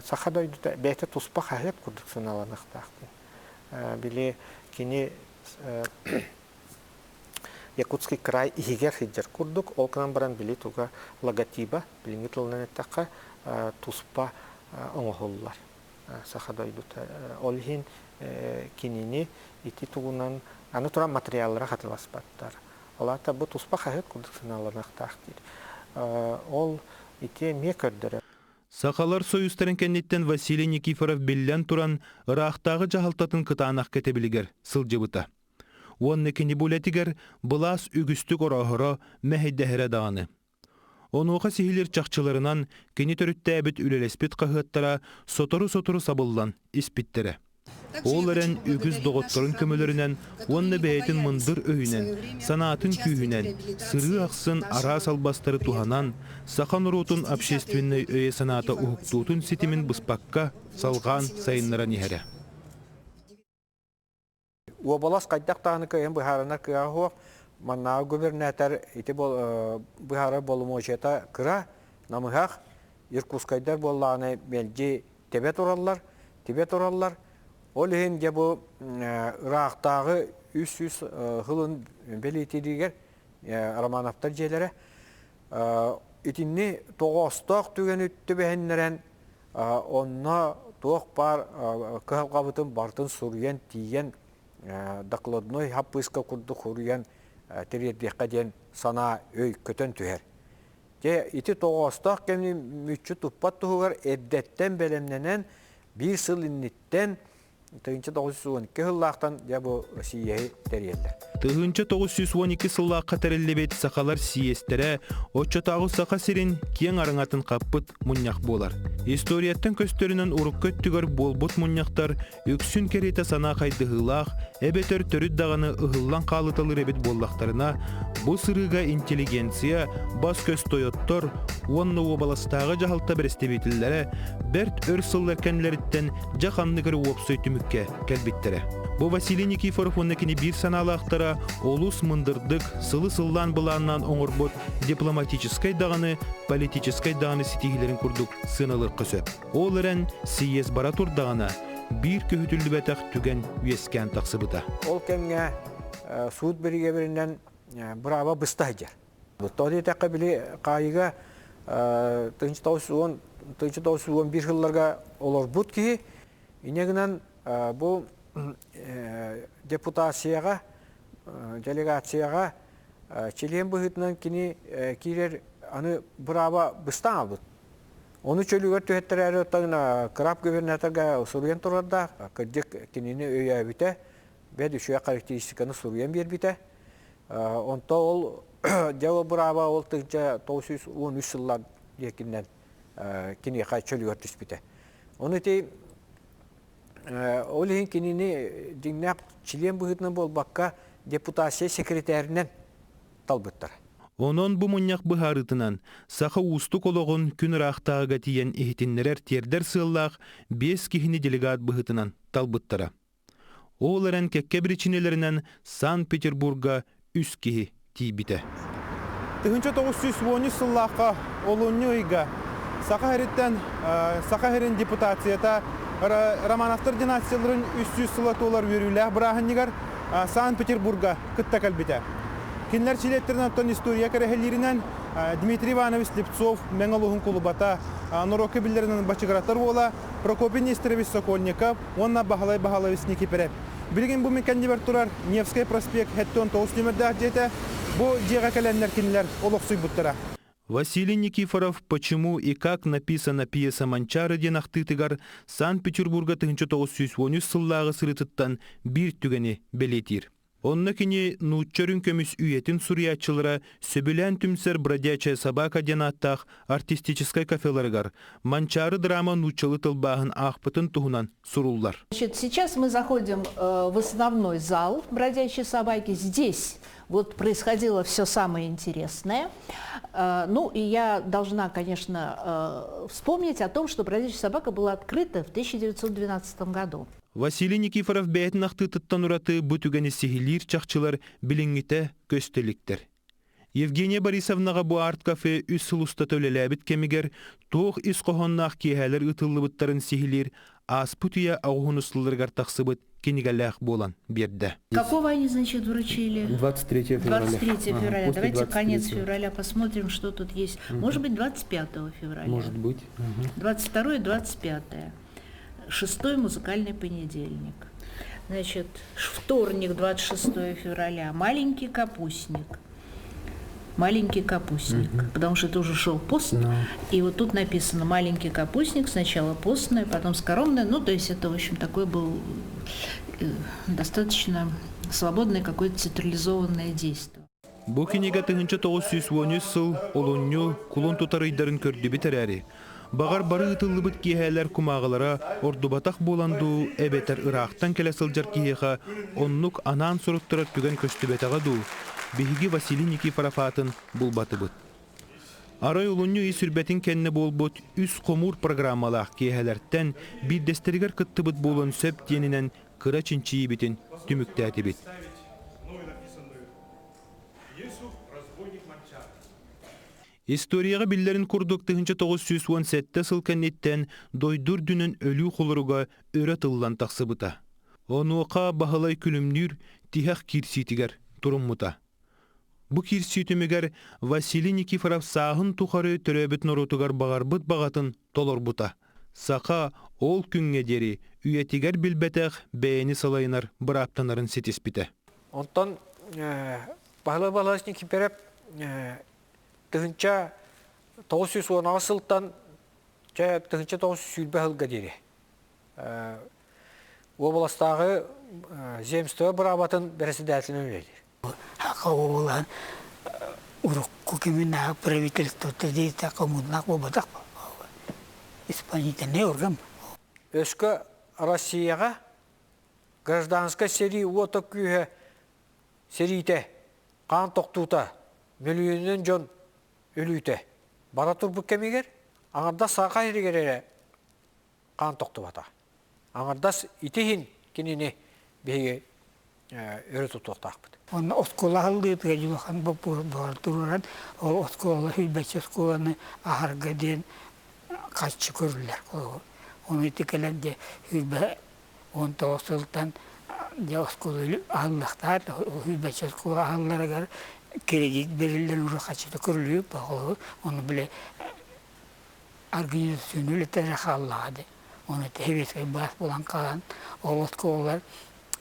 саха дойдута бэйэтэ туспа хаһыат курдук сыаналаныахтаах диэн. Били кини Якутский край иһигэр сылдьар курдук, ол гынан баран били туга логотиба, билиҥҥи тылынан эттэххэ, туспа оҥоһуллар саха дойдута. Ол иһин кинини ити тугунан аны туран материаллара хатыласпаттар. Ол аата бу туспа хаһыат курдук сыаналаныахтаах диир. Ол ити эмиэ көрдөрөр. Сахалар союзтарын кэнниттэн Василий Никифоров биллэн туран ыраахтааҕы дьаһалтатын кытаанах кэтэбилигэр сылдьыбыта. Уонна кини бу үлэтигэр былаас үгүстүк орооһоро, мэһэйдэһэрэ даҕаны. Онуоха сиһилиир чахчыларынан кини төрүттээбит үлэлэспит хаһыаттара сотору-сотору сабыллан испиттэрэ. Ол эрэн үгүс доҕотторун көмөлөрүнэн уонна бэйэтин мындыр өйүнэн, санаатын күүһүнэн сырыы ахсын араас албастары туһанан, саха норуотун общественнай өйө-санаата уһуктуутун ситимин быспакка салҕаан сайыннаран иһэрэ. Уобалас хайдах даҕаны кыайан быһаарынар кыаҕа суох. Маннааҕы губернатор ити быһаарар боломуочуйата кыра, намыһах. Иркутскайдар буоллаҕына мэлдьи тэбэ тураллар, тибэ тураллар. Ол иһин дьэ бу ыраахтааҕы 300 сылын бэлиэтииригэр Романовтар дьиэлэрэ итинни тоҕоостоох түгэни түбэһиннэрэн онно туох баар кыһалҕабытын барытын суруйан тиийэн докладной хаппыыска курдук суруйан тириэрдиэххэ диэн санаа өй көтөн түһэр. Дьэ ити тоҕоостоох кэми мүччү туппат туһугар эрдэттэн бэлэмнэнэн биир сыл инниттэн 1912 сыллаахтан дьэ бу сийиэһи тэрийэллэр. 1912 сыллаахха тэриллибит сахалар сийиэстэрэ оччотооҕу Саха сирин киэҥ араҥатын хаппыт мунньах буолар. Историяттан көстөрүнэн урукку өттүгэр буолбут мунньахтар үксүн кэриэтэ санаа хайдыһыылаах эбэтэр төрүт даҕаны ыһыллан хаалыталыыр эбит буоллахтарына, бу сырыыга интеллигенция, бас-көс тойоттор уонна уобаластааҕы дьаһалта бэрэстэбиитэллэрэ бэрт өр сыллар кэннилэриттэн дьэ ханнык эрэ уопсай түмүккэ кэлбиттэрэ. Бу Василий Никифоров уонна кини биир санаалаахтара олус мындырдык, сылы-сыллаан былааннаан оҥорбут дипломатическай даҕаны, политическай даҕаны ситиһиилэрин курдук сыаналыахха сөп. Ол эрэн, сийиэс бара турдаҕына, биир көһүтүллүбэтэх түгэн үөскээн тахсыбыта. Ол кэмҥэ суут биригэбиринэн бырааба быста сылдьар. Тоҕо диэтэххэ, били хаайыыга 1911 сылларга олорбут киһи инньэ гынан бу депутацияҕа, делегацияҕа чилиэн быһыытынан кини киирэр аны бырааба быстан албыт. Ону чөлүгэр түһэттэрээри оттон краб губернаторга суруйан турардаах, кырдьык кинини өйөөбүтэ, бэт үчүгэй характеристиканы суруйан биэрбитэ. Онто ол дьэ бырааба ол 1913 сыллар диэкинэн киниэхэ чөлүгэр түспүтэ. Ону ити ол иһин кинини дьиҥнээх чилиэн быһыытынан буолбакка депутация секретаринэн талбыттар. Онон бу мунньах быһаарыытынан саха уустук олоҕун күн ыраахтааҕыга тиийэн иһитиннэрэр тиэрдэр сыаллаах биэс киһини делегат быһыытынан талбыттара. Ол эрэн кэккэ биричиинэлэринэн Санкт-Петербурга үс киһи тиийбитэ. 1913 сыллаахха олунньу ыйга Саха сириттэн Саха сирин депутацията Романовтар династияларын 300 сыла туолар үөрүүлээх бырааһынньыгар Санкт-Петербурга кытта кэлбитэ. Кинилэр чилиэттэрин оттон история кэрэһэлииринэн Дмитрий Иванович Слепцов Мэҥэ улууһун кулубата, норуокка биллэринэн бачыгыратар уола Прокопий Нестерович Сокольников уонна Баһылай Баһылович Никиперев. Билигин бу мин кэннибэр турар Невскай проспект 79 нүөмэрдээх дьиэтэ. Бу дьиэҕэ кэлэннэр кинилэр олохсуйбуттара. Василий Никифоров «Почему и как написана пьеса Манчаары» диэн ахтыытыгар Санкт-Петербурга 1913 сыллааҕы сырыытыттан биир түгэни бэлиэтиир. Онно кини нуучча үрүҥ көмүс үйэтин суруйааччылара сөбүлээн түмсэр «Бродячая собака» диэн ааттаах артистическай кафеларыгар Манчаары драма нууччалыы тылбааһын аахпытын туһунан суруллар. Значит, сейчас мы заходим э, в основной зал «Бродячей собаки». Здесь вот происходило все самое интересное. Э, ну, и я должна, конечно, э, вспомнить о том, что «Бродячая собака» была открыта в 1912 году. Василий Никифоров бэйэтин ахтыытыттан ураты бу түгэни сиһилиир чахчылар билиҥҥитэ көстө иликтэр. Евгения Борисовнаҕа бу арт-кафе үс сыл устата үлэлээбит кэмигэр туох ис хоһоонноох киэһээлэр ыытыллыбыттарын сиһилиир ааспыт үйэ аҕыһын усталарыгар тахсыбыт кинигэлээх буолан биэрдэ. Какого они, значит, вручили? 23 февраля. 23 февраля. Ага, Давайте 23. конец февраля посмотрим, что тут есть. Угу. Может быть, 25 февраля. Может быть. Угу. 22 25. Шестой музыкальный понедельник. Значит, вторник, 26 февраля. Маленький капустник. Маленький капустник, Мгм. потому что это уже шел пост. Да. И вот тут написано маленький капустник, сначала постное, потом скоромное. Ну, то есть это, в общем, такой был э, достаточно свободное какое-то театрализованное действие. Бу кинигэ 1913 сыл олунньу кулун тутар ыйдарын көрдүбүт эрээри, баҕар бары ыытыллыбыт киэһээлэр кумааҕылара ордубатах буолан дуу эбэтэр ыраахтан кэлэ сылдьар киһиэхэ оннук анаан суруттарар түгэн көстүбэтэҕэ дуу, биһиги Василий Никифоров аатын булбатыбыт. Арай олунньу ый сүрбэтин кэннэ буолбут үс хомуур программалаах киэһэлэртэн биирдэстэригэр кыттыбыт буолуон сөп диэнинэн кыра чинчийиибитин түмүктээтибит. Историяҕа биллэрин курдук 1917 сыл кэнниттэн дойду үрдүнэн өлүү холоруга өрө тыллан тахсыбыта. Онуоха Баһылай Күлүмнүүр тиһэх киирсиитигэр туруммута. Бу киирсии түмүгэр Василий Никифоров сааһын тухары төрөөбүт норуотугар баҕарбыт баҕатын толорбута. Саха ол күҥҥэ диэри үйэтигэр билбэтэх бэйэни салайынар бырааптанарын ситиспитэ. Онтон Баһылай Балаевич Никифоров 1918 сылтан 1920 сылга диэри уобаластааҕы земство быраабатын бэрэссэдээтэлинэн үлэлиир. Саха уолан урукку киминнээх правительствота диэтэ коммунаах буолбатах исполнительный орган. Өскө Россияҕа гражданскай сэрии уота күүһэ сэриитэ, хаан тохтуута, мөлүйүөнүнэн дьон өлүүтэ бара турбут кэмигэр аҥардас Саха сиригэр эрэ хаан тохтубата. Аҥардас ити иһин кинини биһиги өрө тутуохтаахпыт. Онно оскуола аһыллыытыгар улахан боппуруос буолан туруоран, ол оскуола сүүрбэччэ оскуоланы аһарга диэн харчы көрүллэр. Ону ити кэлэн дьэ 19 сылтан дьэ оскуола аһыллыахтаах, сүүрбэччэ оскуола аһылларыгар кредит бэриллэн уже харчыта көрүллүбүт ону бile организационный үлэтэ хааллаҕа дии. Ону сэбиэскэй былаас буолан хаалан, ол оскуолалар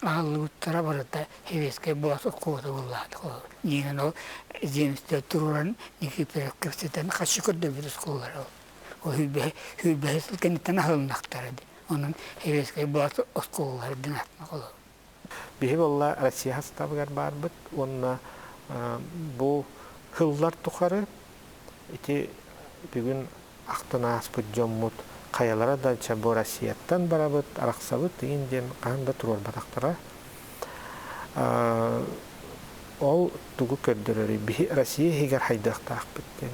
аһыллыбыттара барыта сэбиэскэй былаас оскуолата буоллаҕа. Диэн ол земство туруоран Никифоров кэпсэтэн харчы көрдөрбүт оскуолалара ол. Ол сүүрбэһис сыл кэнниттэн аһылыннахтара дии. Онон сэбиэскэй былаас оскуолалара диэн ааттана холобур. Биһи буолла Россия хастабыгар баарбыт уонна бу сыллар тухары ити бүгүн ахтан ааспыт дьоммут хайалара да чэ бу Россияттан барабыт, арахсабыт игин диэн хаһан да туруорбатахтара. Ол тугу көрдөрөрүй? Биһи Россия иһигэр хайдыахтаахпыт диэн.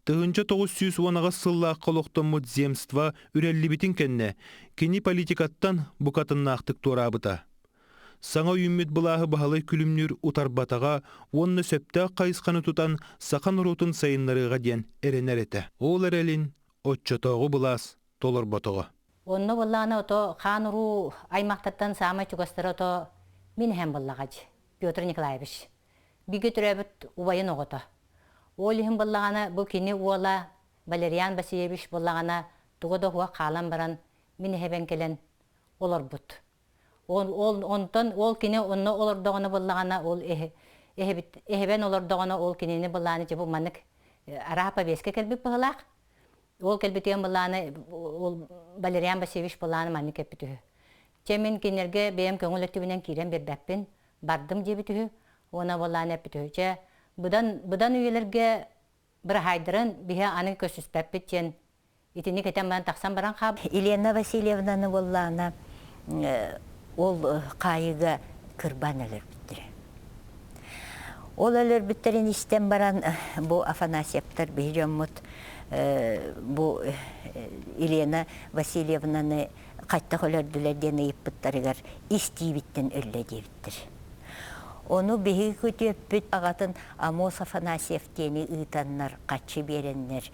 1918 сыллаахха олохтоммут земство үрэллибитин кэннэ кини политикаттан букатыннаахтык туораабыта. Саҥа үүммүт былааһы Баһылай Күлүмнүүр утарбатаҕа уонна сөптөөх хайысханы тутан саха норуотун сайыннарыаҕа диэн эрэнэр этэ. Ол эрэлин оччотооҕу былаас толорботоҕо. Онно буоллаҕына ото хаан уруу аймахтартан саамай чугастара ото мин эһэм буоллаҕа Петр Николаевич. Бигэ төрөөбүт убайын оҕото. Ол иһин буоллаҕына бу кини уола Валериан Васильевич буоллаҕына туга да уһуох хаалан баран мин эһэбэн кэлэн олорбут. Ол, ол онтон ол кини онно олордоҕуна буоллаҕына ол эһэбит эһэбэн олордоҕуна ол кинини былааны дьэ бу маннык Араа повестка кэлбит быһылаах. Ол кэлбитигэн былааны ол Валериан Васильевич былааны маннык кэппит үһү. Чэ мин кинилэргэ бэйэм көҥүл өттүбүнэн киирэн биэрбэппин, бардым диэбит үһү. Уонна былааны эппит үһү. Чэ быдан быдан үйэлэргэ быраһаайдарын биһи аны көрсүспэппит диэн итинник этэн баран тахсан баран хаалбыт. Елена Васильевнаны буоллаҕына ол хаайыыга кырбаан өлөрбүттэрэ. Ол өлөрбүттэрин истэн баран бу Афанасьевтар биһи дьоммут бу Елена Васильевнаны хайтах өлөрдүлэр диэн ыйыппыттарыгар истиибиттэн өллө диэбиттэр. Ону биһиги күтүөппүт аҕатын Амос Афанасьев диэни ыытаннар, хаччы биэрэннэр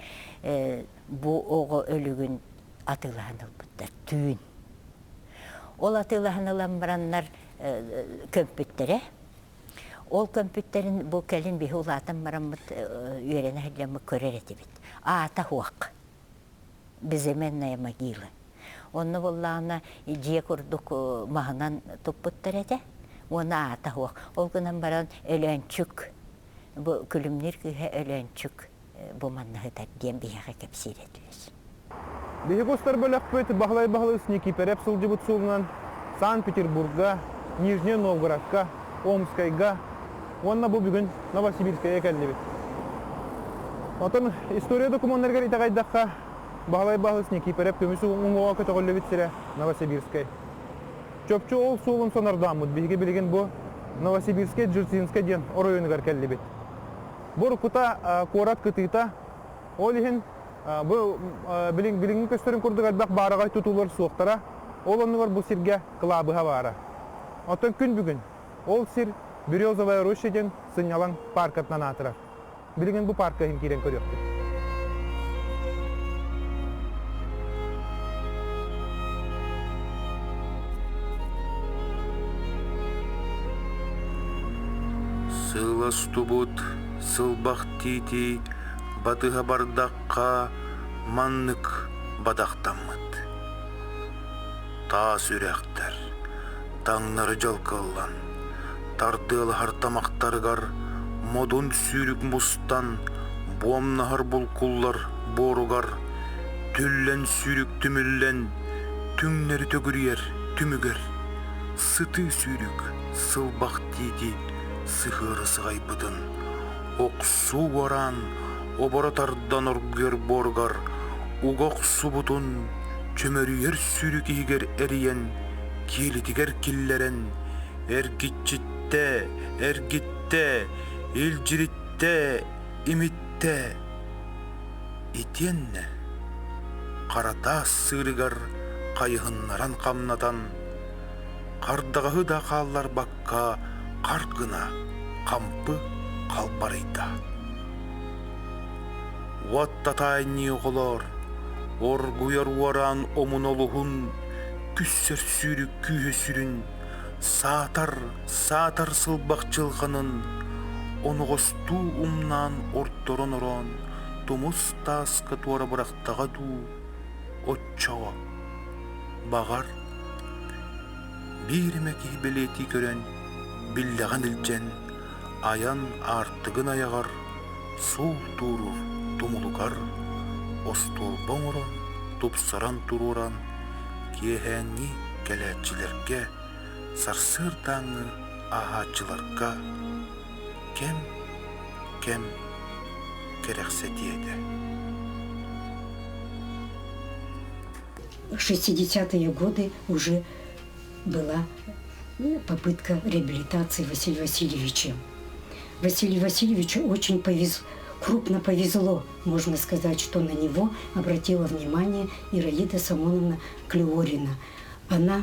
бу оҕо өлүгүн атыылаһан ылбыттар түүн. Ол атыылаһан ылан бараннар көмпүттэрэ. Ол көмпүттэрин бу кэлин биһи улаатан бараммыт үөрэнэ сылдьаммыт көрөр этибит. Аата суох. Безыменная могила. Онно буоллаҕына дьиэ курдук маһынан туппуттар этэ. Уонна аата суох. Ол гынан баран Өлөөнчүк, бу Күлүмнүүр кыыһа Өлөөнчүк бу манна сытар диэн биһиэхэ кэпсиир этилэр. Биһиги устар бөлөхпүт Баһылай Баһылыс Никиипэрэп сылдьыбыт суолунан Санкт-Петербурга, Нижний Новгородка, Омскайга уонна бу бүгүн Новосибирскайга кэллибит. Оттон история докумуоннарыгар итэҕэйдэххэ, Баһылай Баһылыс Никиипэрэп көмүс уҥуоҕа көтөҕүллүбүт сирэ Новосибирскай. Чопчу ол суолун сонордооммут биһиги билигин бу Новосибирскай Джурцинскай диэн оройуонугар кэллибит. Бу уруккута куорат кытыыта, ол иһин бу билиҥҥи көстөрүн курдук элбэх баараҕай тутуулар суохтара, ол оннугар бу сиргэ кылаабыһа баара. Оттон күн бүгүн ол сир Березовая роща диэн сынньалаҥ пааркатынан аатырар. Билигин бу паарка иһин киирэн көрүөхпүт. Сыластубут сылбах тиити батыһа бардахха маннык бадахтаммыт. Таас үрэхтэр таҥнары дьалкыллан, тардыалаһар тамахтарыгар модун сүүрүк мустан, буомнаһар булкуллар буоругар түллэн сүүрүк түмүллэн, түҥнэри төгүрүйэр түмүгэр сытыы сүүрүк сылбах тиити сыһыары сыҕайбытын охсуу уораан оборо тардан оргуйар буоругар уга охсубутун чөмөрүйэр сүүрүк иһигэр эрийэн киэлитигэр киллэрэн эргиччиттэ эргиттэ илдьириттэ имиттэ итиэннэ хара таас сыырыгар хайыһыннаран хамнатан хардаҕаһы да хаалларбакка хар гына хампы халбарыйда. Уот татаайныы оҕолоор, оргуйар уораан омун олуһун, күссэр сүүрүк күүһэ сүрүн, саатар, саатар сылбах дьылҕанын, оноҕостуу умнаан орторон ороон, тумус тааска туора бырахтаҕа дуу, оччоҕо, баҕар, биир эмэ киһи бэлиэтии көрөн, биллэҕин илдьэн, айан аартыгын айаҕар, суол туоруур тумулугар, остуолба оҥорон, тупсаран туруоран, киэһээҥҥи кэлээччилэргэ, сарсыардааҥҥы ааһааччыларга кэм кэм кэрэхсэтиэ этэ. В 60-е годы уже была попытка реабилитации Василия Васильевича. Василию Васильевичу очень повез, крупно повезло, можно сказать, что на него обратила внимание Ираида Самоновна Клеорина. Она,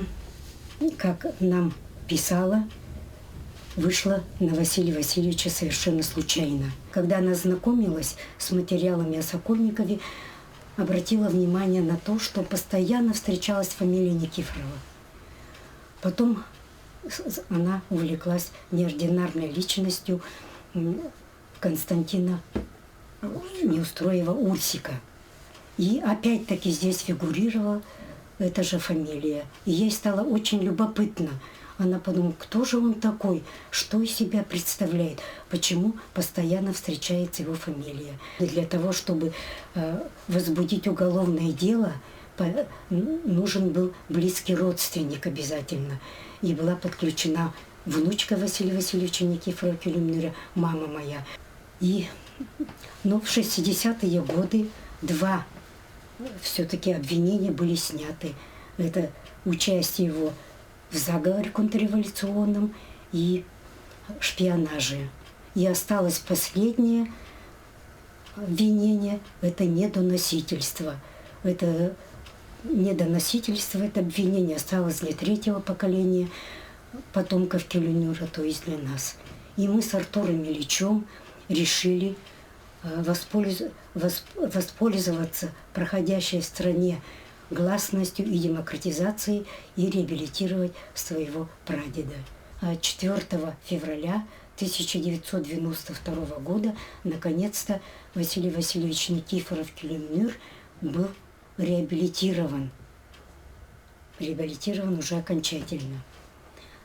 как нам писала, вышла на Василия Васильевича совершенно случайно. Когда она знакомилась с материалами о Сокольникове, обратила внимание на то, что постоянно встречалась фамилия Никифорова. Потом она увлеклась неординарной личностью Константина Неустроева Урсика. И опять-таки здесь фигурировала эта же фамилия. И ей стало очень любопытно. Она подумала, кто же он такой, что из себя представляет, почему постоянно встречается его фамилия. И для того, чтобы возбудить уголовное дело, нужен был близкий родственник обязательно. И была подключена внучка Василия Васильевича Никифорова Кюлюмнюра, мама моя. И, но в 60-е годы два все-таки обвинения были сняты. Это участие его в заговоре контрреволюционном и шпионаже. И осталось последнее обвинение – это недоносительство. Это недоносительство, это обвинение осталось для третьего поколения потомков Келюнюра, то есть для нас. И мы с Артуром Ильичем решили воспользоваться проходящей в стране гласностью и демократизацией и реабилитировать своего прадеда. 4 февраля 1992 года наконец-то Василий Васильевич Никифоров-Келюмнюр был реабилитирован. Реабилитирован уже окончательно.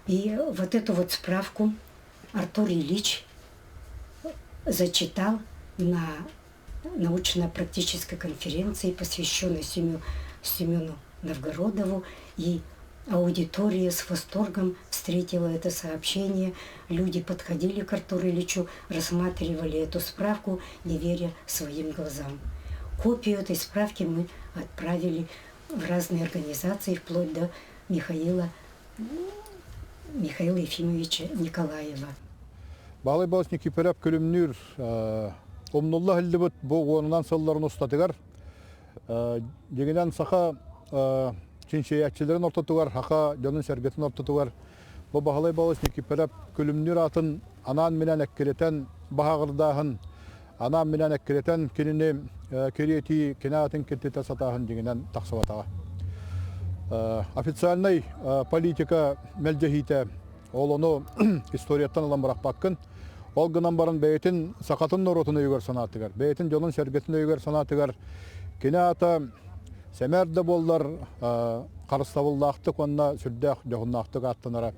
И вот эту вот справку Артур Ильич зачитал на научно-практической конференции, посвященной Семену Новгородову. И аудитория с восторгом встретила это сообщение. Люди подходили к Артуру Ильичу, рассматривали эту справку, не веря своим глазам. Копию этой справки мы отправили в разные организации, вплоть до Михаила, Михаила Ефимовича Николаева. Баһылай Балыс Никифоров Күлүмнүүр умнулла сылдьыбыт бу уонунан сылларын устатыгар дьиҥинэн саха чинчийээччилэрин ортотугар, саха дьонун-сэргэтин ортотугар бу Баһылай Балыс Никифоров Күлүмнүүр аатын анаан-минээн эккирэтэн баһааҕырдааһын, анаан-минээн эккирэтэн кинини кириэтии, кини аатын киртитэ сатааһын дьиҥинэн тахсыбатаҕа. Официальнай политика мэлдьэһиитэ Ол ону историяттан ылан бырахпаккын. Ол гынан баран бэйэтин сахатын норуотун өйүгэр санаатыгар, бэйэтин дьонун-сэргэтин өйүгэр санаатыгар кини аата сэмээр да буоллар харыстабыллаахтык уонна сүрдээх дьоһуннаахтык ааттанара.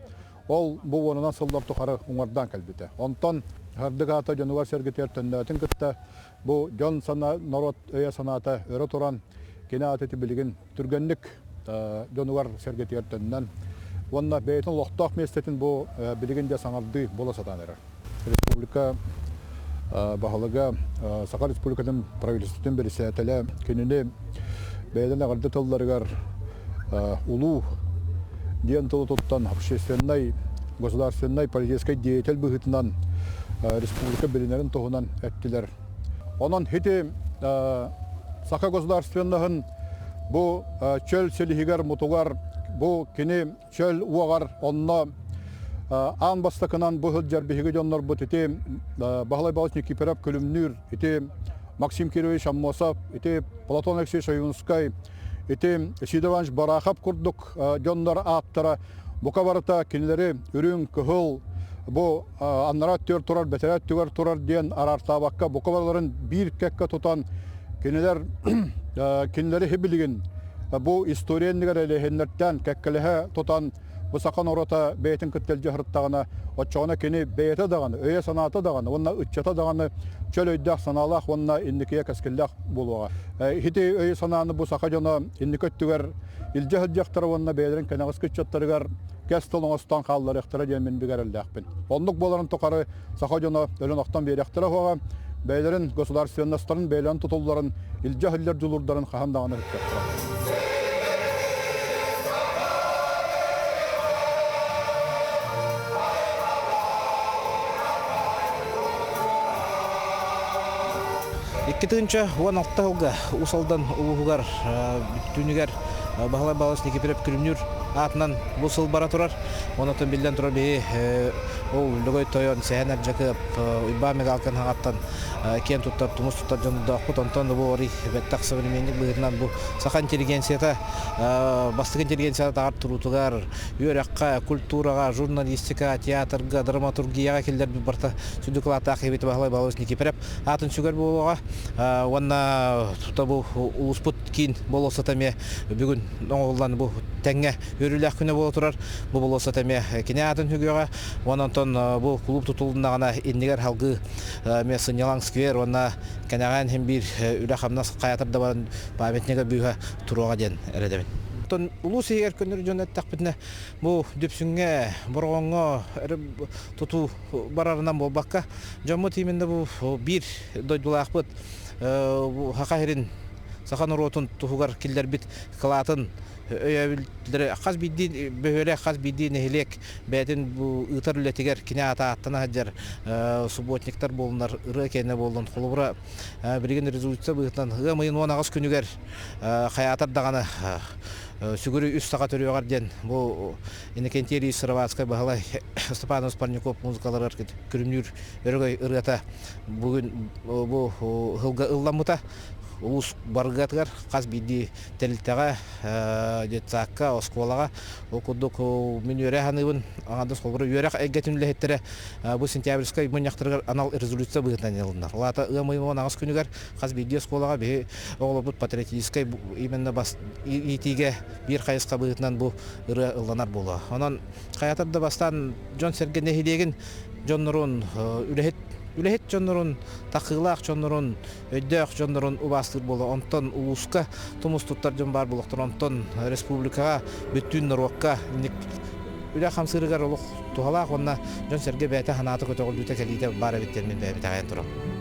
Ол бу уонунан сыллар тухары уҥуордаан кэлбитэ. Онтон Хардык аата дьонугар-сэргэтигэр төннөөтүн кытта бу дьон сана норуот өйө-санаата өрө туран кини аата ити билигин түргэнник дьонугар-сэргэтигэр төннөн уонна бэйэтин олохтоох миэстэтин бу билигин дьэ саҥардыы буола сатаан эрэр. Республика баһылыга Саха Республикатын правительствотын бэрэссэдээтэлэ кинини бэйэтин эҕэрдэ тылларыгар улуу диэн тылы туттан общественнай, государственнай, политическай деятель быһыытынан республика билинэрин туһунан эттилэр. Онон ити саха государственноһын бу чөл силиһигэр мутугар бу кини чөл уоҕар онно аан бастакынан бу сылдьар биһиги дьоннорбут ити Баһылай Павлович Никифоров Күлүмнүүр, ити Максим Кирович Аммосов, ити Платон Алексеевич Ойуунскай, ити Сидор Иванович Барахов курдук дьоннор ааттара бука барыта кинилэри үрүҥ, кыһыл, бу аннараа өттүгэр турар, бэтэрээ өттүгэр турар диэн араартаабакка бука барыларын биир кэккэ тутан кинилэр кинилэри билигин бу история иннигэр элэһиннэртэн кэккэлэһэ тутан бу саха норуота бэйэтин кытта илдьэ сырыттаҕына оччоҕуна кини бэйэтэ даҕаны өйө-санаата даҕаны уонна ыччата даҕаны чөл өйдөөх-санаалаах уонна инникигэ кэскиллээх буолуоҕа. Ити өйү-санааны бу саха дьоно инники өттүгэр илдьэ сылдьыахтара уонна бэйэлэрин кэнэҕэски ыччаттарыгар кэс тыл оҥостон хаалларыахтара диэн мин бүк эрэллээхпин. Оннук буоларын тухары саха дьоно өлөн-охтон биэриэхтэрэ суоҕа, бэйэлэрин государственностарын, бэйэлэрин тутулларын илдьэ сылдьар дьулуурдарын хаһан даҕаны ыһыктыахтара. 2016 сылга Уус Алдан улууһугар бүттүүнүгэр Баһылай Павлович Никифоров Күлүмнүүр аатынан бу сыл бара турар. Онон биллэн турар биһи ол Лөгөй Тойон, Сэһэн Ардьакыап, Уйбаан Мигалкин хаҥаттан киэн туттар, тумус туттар дьоннордоохпут. Онтон бу ори бэттэх современник быһыытынан бу саха интеллигенцията бастакы интеллигенцията таҕар туруутугар, үөрэххэ, культураҕа, журналистика, театрга, драматургияҕа киллэрбит барыта сүдү кылааттаах киһибит Баһылай Павлович Никифоров аатын сүгэр буолуоҕа. Уонна тута бу улууспут киин болуоссата эмиэ бүгүн оҥоһуллан бу тэҥҥэ үөрүүлээх күнэ буола турар. Бу болуоссат эмиэ кини аатын сүгүөҕэ. Уонна онтон бу кулууп тутулуннаҕына иннигэр салгыы эмиэ сынньалаҥ сквер уонна кэнэҕээн иһин биир үлэ-хамнас хайатар да баран памятнига бүүһэ туруоҕа диэн эрэдэбин. Оттон улуус иһигэр көннөрү дьон эттэхпитинэ бу Дүпсүҥҥэ, Бороҕоҥҥо тутуу барарынан буолбакка, дьоммут именно бу биир дойдулаахпыт Саха сирин, саха норуотун туһугар киллэрбит кылаатын өйөбүллэри хас биирдии бөһүөлэк, хас биирдии нэһилиэк бэйэтин бу ыытар үлэтигэр кини аата ааттана сылдьар субботниктар буоллунар, ырыа киэнэ буоллун. Холобура, билигин резолюция быһыытынан ыам ыйын 18 күнүгэр хайаатар даҕаны сүгүрү үс саха төрүөҕэр диэн бу Иннокентий Ильич Сыроватскай Баһылай Степанович Парников музыкаларыгар күрүмнүүр өрөгөй ырыата бүгүн бу сылга ылламмыта. Улуус барыгатыгар хас биирдии тэрилтэҕэ, детсадка, оскуолаҕа ол курдук мин үөрэ саныыбын. Аҥардас холобура үөрэх эйгэтин үлэһиттэрэ бу сентябрьскай мунньахтарыгар анал резолюция быһыытынан ылыннар. Ол аата ыам ыйын 18 күнүгэр хас биирдии оскуолаҕа биһи оҕолорбут патриотическай именно бас иитиигэ биир хайысха быһыытынан бу ырыа ылланар буолуо. Онон хайатар да бастаан дьон-сэргэ нэһилиэгин дьоннорун, үлэһит үлэһит дьоннорун, такыылаах дьоннорун, өйдөөх дьоннорун убаастыыр буола. Онтон улууска тумус туттар дьон баар буолуохтар. Онтон республикаҕа, бүттүүн норуокка үлэ хамсыырыгар олох туһалаах уонна дьон-сэргэ бэйэтэ санаата көтөҕүллүүтэ кэлиитэ баар эбит диэн мин бэйэм итэҕэйэн турабын.